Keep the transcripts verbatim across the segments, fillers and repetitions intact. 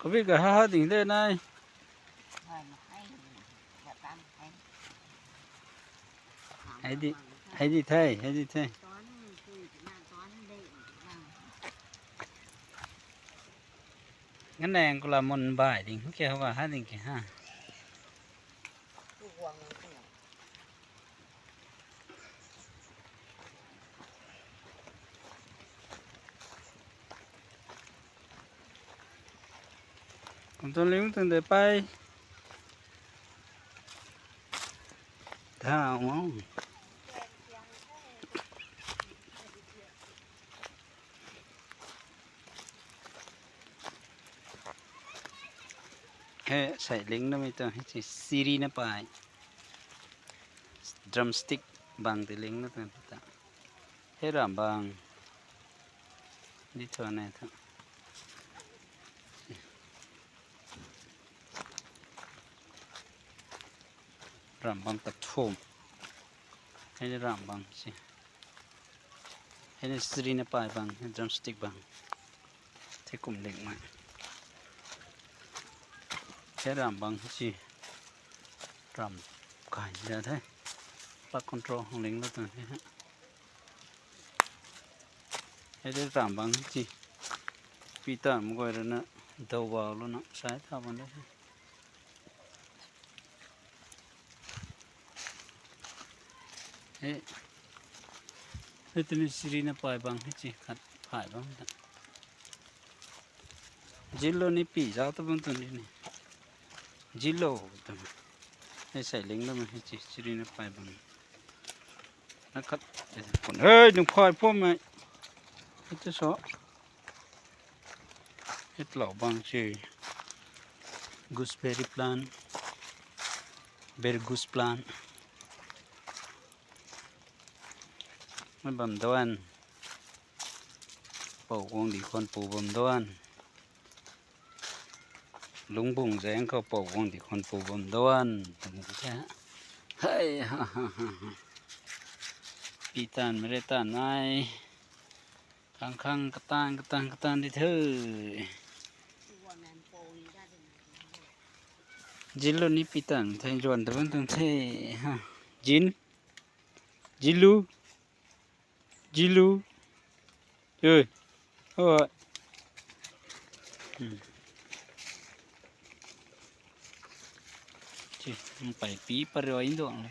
Covid ka ha ha ding de nai. Hei di, hei di the, hei di the. Nganeng kula mun bai ding ke hoga ha ding ke ha. Kum tuang ling tuang de pai. Thau mau. He, sei ling namei tuang, he chi siri na pai. Drumstick bang ti ling na tuang ta. He ram bang. Di thu ne thu. Ram bang ta thum. He ni ram bang si. He ni siri na pai bang, he drumstick bang. Thei kum ling mai. He ram bang si. Ram kai ja the. Pa control hong ling lo tuang the. Hei de ram bang si. Pi ta mgoi rui na dou bau lou na sai tha bang de. He. Hei tini siri na pai bang he chi khat phai bang ta. Zilou ni pi zauc ta bam tuang di ni. Zilou ta. Hei sei ling lam hei chi siri na pai bam. Na khat. Hei, nung phai phom mei. Hei tu so. Hei tlou bang si. Gooseberry plant. Berry goose plant. Mei bam duan. Pou guang di khwan pu bam duan. Lungc bung zaeng khou pou guang di khwan pu bam duan. Hei, ha, ha, ha, ha. Pi taanv mei re taanv nai. Khang khang kataanv, kataanv, kataanv di the. Zilou ni pi taanv the, zuan ta bam tuang the, ha. Zin. Zilou. Zilou. Ui. Oi. Hmm. Chi, nang paipi parui nduang le.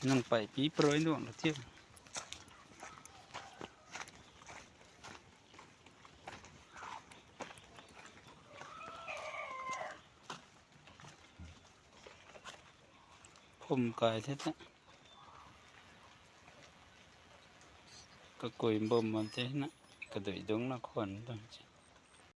Nang paipi parui nduang le tiu. Phum kai the ta. Kakui bum bam the na. Kadui dungc na khwan tuang chi.